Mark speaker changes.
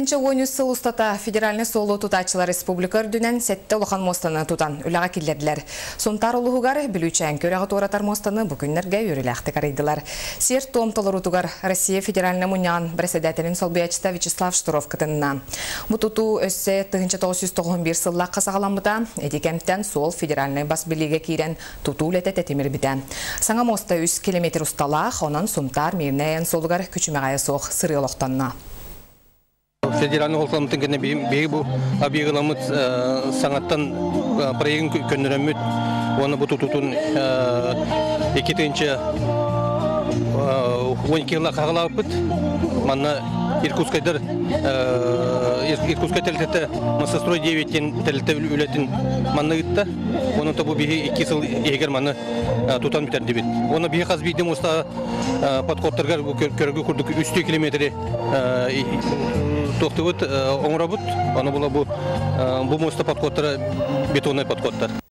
Speaker 1: 13 сыл устата федеральнай суолу тутааччылар республика үрдүнэн сэттэ улахан муостаны тутан үлэҕэ киллэрдилэр. Сунтаар улууһугар Бүлүүчээн үрэҕи туоратар муостаны бу күннэргэ үөрүүлээхтик арыйдылар. Сиэр-туом толоруутугар Россия федеральнай мунньаҕын бэрэссэдээтэлин солбуйааччыта Вячеслав Штыров кытынна. Бу тутуу өссө 1991 сыллаахха саҕаламмыта. Ити кэмтэн суол федеральнай бас билиигэ киирэн тутуу үлэтэ тэтимирбитэ. Саҥа муоста 3 километр усталаах, онон Сунтаар Мирнэй айан суолугар күчүмэҕэйэ суох сырыы олохтонно.
Speaker 2: Федеральный холколаммытын кэннэ биһиги бу объегыламмыт саҥаттан проегын көннөрөммүт уонна бу тутуутун 2012 жыла хаҕалаабыппыт. Манна Иркутскайдар Иркутскай тэрилтэтэ Мостострой 9 диэн тэрилтэ үлэтин манна ыытта. Онон бу биһи 2 сыл иһигэр маны тутан бүтэрдибит. Уонна биһи хас биирдии муоста подходтаргар көрөргө курдук 3 километри туохтубут оҥоробут. Ону була бу муоста подходтара бетонный подходтар.